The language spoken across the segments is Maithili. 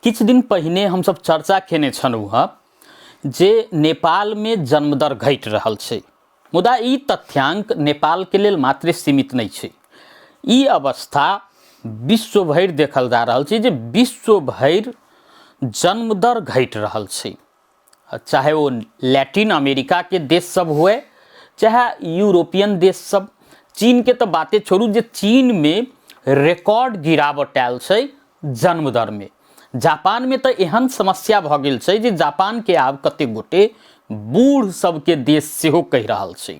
किछु दिन पहिने हमसब चर्चा केने छलहुँ हँ जे नेपालमे जन्मदर घटि रहल छै। मुदा ई तथ्यांक नेपालके लेल मात्रे सीमित नहि छै। ई अवस्था विश्व भरि देखल जा रहल छै जे विश्व भरि जन्मदर घटि रहल छै, चाहे ओ लैटिन अमेरिकाके देश सब हुए चाहे यूरोपियन देश सब। चीनके तऽ बाते छोड़ू जे चीनमे रिकॉर्ड गिरावट आयल छै जन्म दरमे। जापानमे तऽ एहन समस्या भऽ गेल छै जे जापानके आब कतेक गोटे बूढ़ सबके देश सेहो कहि रहल छै।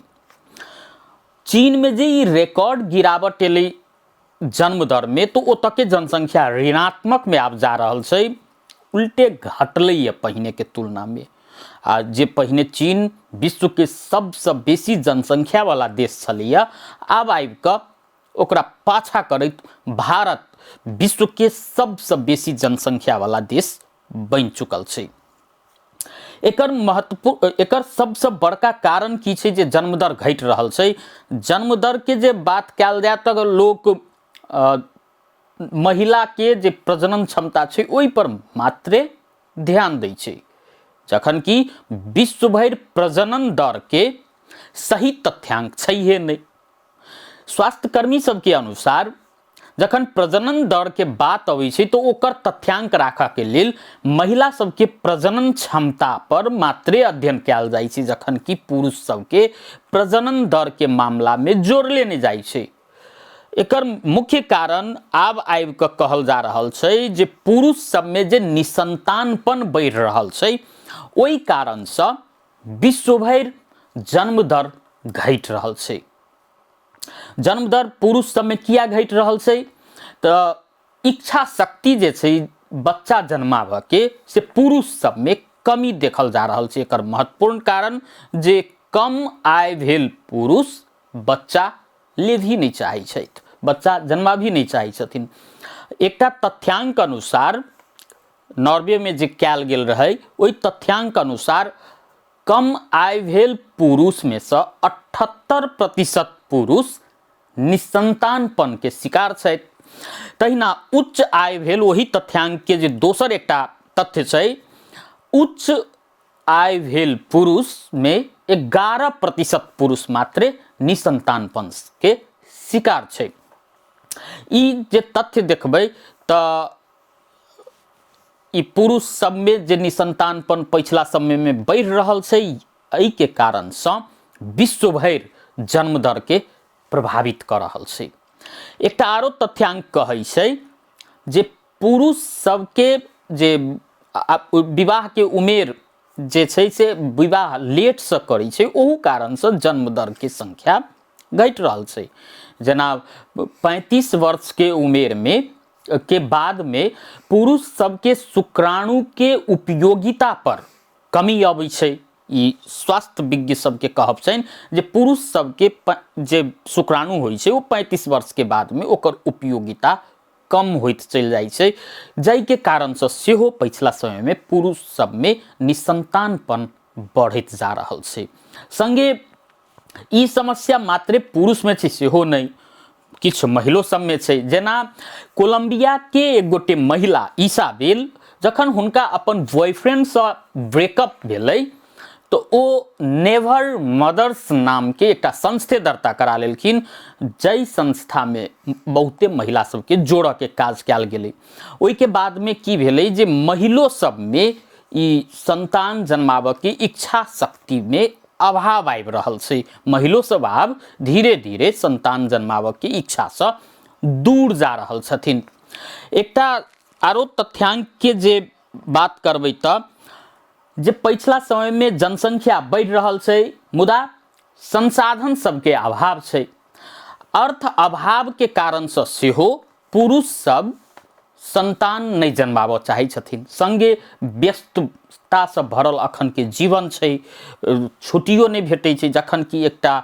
चीनमे जे ई रिकॉर्ड गिरावट एलै जन्म दरमे तऽ ओतऽके जनसंख्या ऋणात्मकमे आब जा रहल छै, उल्टे घटलैए पहिनेके तुलनामे। आ जे पहिने चीन विश्वके सबसँ बेसी जनसंख्यावला देश छलैए, आब आबिकऽ ओकरा पाछा करैत भारत विश्वके सबसँ बेसी जनसंख्यावला देश बनि चुकल छै। एकर महत्वपूर्ण एकर सबसँ बड़का कारण की छै जे जन्मदर घटि रहल छै? जन्मदरके जे बात कयल जाय तऽ लोक महिलाके जे प्रजनन क्षमता छै ओहि पर मात्रे ध्यान दै छै, जखन कि विश्व भरि प्रजनन दरके सही तथ्यांक छैहे नहि। स्वास्थ्यकर्मी सबके अनुसार जखन प्रजनन दर के बात अबै छै तऽ ओकर तथ्यांक राखऽके लेल महिला सबके प्रजनन क्षमता पर मात्रे अध्ययन कयल जाइ छै, जखन कि पुरुष सबके प्रजनन दर के मामलामे जोड़ले नहि जाइ छै। एकर मुख्य कारण आब आबि कऽ कहल जा रहल छै जे पुरुष सबमे जे निसंतानपन बढ़ि रहल छै ओहि कारणसँ विश्व भरि जन्म दर घटि रहल छै। जन्म दर पुरुष सबमे किया घटि रहल छै? तऽ इच्छा शक्ति जे छै बच्चा जन्माबऽके से पुरुष सबमे कमी देखल जा रहल छै। एकर महत्वपूर्ण कारण जे कम आय भेल पुरुष बच्चा लेबही नहि चाहै छथि, बच्चा जन्माबही नहि चाहै छथिन। एकटा तथ्यांक अनुसार नॉर्वेमे जे कयल गेल रहै ओहि तथ्यांक अनुसार कम आय भेल पुरुषमे सँ 78% पुरुष निसंतानपनके शिकार छथि। तहिना उच्च आय भेल ओहि तथ्यांकके जे दोसर एकटा तथ्य छै, उच्च आय भेल पुरुषमे 11% पुरुष मात्रे निसंतानपनके शिकार छै। ई जे तथ्य देखबै तऽ ई पुरुष सबमे जे निसंतानपन पछिला समयमे बढ़ि रहल छै एहिके कारणसँ विश्व भरि जन्म दरके प्रभावित कऽ रहल छै। एकटा आरो तथ्यांक कहै छै जे पुरुष सबके जे विवाहके उमेर जे छै से विवाह लेटसँ करै छै, ओहू कारणसँ जन्म दरके संख्या घटि रहल छै। जेना 35 वर्षके उमेरमे के बादमे पुरुष सबके शुक्राणुके उपयोगिता पर कमी अबै छै। ई स्वास्थ्य विज्ञ सबके कहब छनि जे पुरुष सबके जे शुक्राणु होइ छै ओ 35 वर्षके बादमे ओकर उपयोगिता कम होइत चलि जाइ छै, जाहिके कारणसँ सेहो पछिला समयमे पुरुष सबमे निसंतानपन बढ़ैत जा रहल छै। सङ्गे ई समस्या मात्रे पुरुषमे छै सेहो नहि, किछु महिलो सबमे छै। जेना कोलंबियाके एक गोटे महिला ईसाबेल, जखन हुनका अपन बॉयफ्रेंडसँ ब्रेकअप भेलै तऽ ओ नेवर मदर्स नामके एकटा संस्थे दर्ता करा लेलखिन, जाहि संस्थामे बहुते महिला सबके जोड़ऽके काज कयल गेलै। ओहिके बादमे की भेलै जे महिलो सबमे ई संतान जन्माबऽके इच्छा शक्तिमे अभाव आबि रहल छै। महिलो सब आब धीरे धीरे संतान जन्माबऽके इच्छासँ दूर जा रहल छथिन। एकटा आरो तथ्यांकके जे बात करबै तऽ जे पछिला समयमे जनसंख्या बढ़ि रहल छै मुदा संसाधन सबके अभाव छै। अर्थ अभावके कारणसँ सेहो पुरुष सब संतान नहि जन्माबऽ चाहै छथिन। सङ्गे व्यस्ततासँ भरल अखनके जीवन छै, छुट्टियो नहि भेटै छै। जखन कि एकटा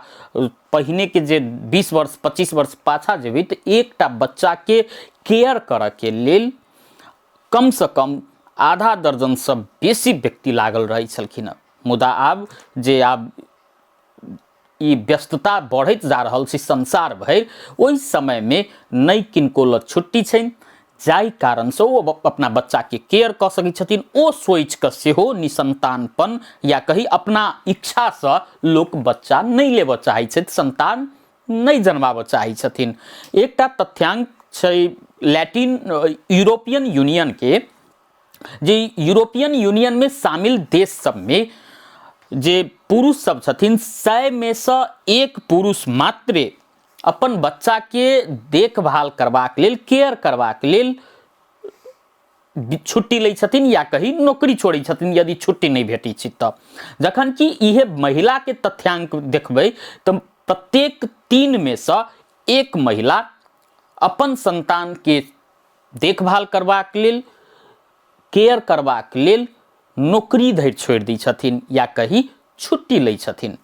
पहिनेके जे 20 वर्ष 25 वर्ष पाछाँ जेबै तऽ एकटा बच्चाके केयर करऽके लेल कमसँ कम आधा दर्जनसँ बेसी व्यक्ति लागल रहै छलखिन हँ। मुदा आब जे आब ई व्यस्तता बढ़ैत जा रहल छै संसार भरि, ओहि समयमे नहि किनको लग छुट्टी छनि, जाहि कारणसँ ओ अपना बच्चाके केयर कऽ सकै छथिन। ओ सोचि कऽ सेहो निसन्तानपन या कही अपना इच्छासँ लोक बच्चा नहि लेबऽ चाहै छथि, संतान नहि जनमाबऽ चाहै छथिन। एकटा तथ्यांक छै लैटिन यूरोपियन यूनियनके, जे यूरोपियन यूनियनमे शामिल देश सबमे जे पुरुष सब छथिन, 100 मे सँ 1 पुरुष मात्रे अपन बच्चाके देखभाल करबाक लेल, केयर करबाक लेल छुट्टी लै छथिन या कही नौकरी छोड़ै छथिन यदि छुट्टी नहि भेटै छै तऽ। जखन कि इहे महिलाके तथ्यांक देखबै तऽ प्रत्येक 3 मे सँ 1 महिला अपन संतानके देखभाल करबाक लेल, केयर करबाक लेल नौकरी धरि छोड़ि दै छथिन या कही छुट्टी लै छथिन।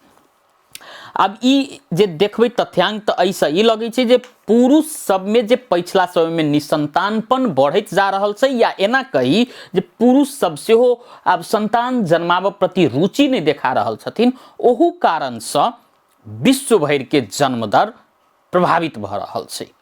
आब ई जे देखबै तथ्यांक तऽ एहिसँ ई लगै छै जे पुरुष सबमे जे पछिला समयमे निसन्तानपन बढ़ैत जा रहल छै, या एना कही जे पुरुष सब सेहो आब संतान जन्माबऽ प्रति रुचि नहि देखा रहल छथिन, ओहू कारणसँ विश्व भरिके जन्म दर प्रभावित भऽ रहल छै।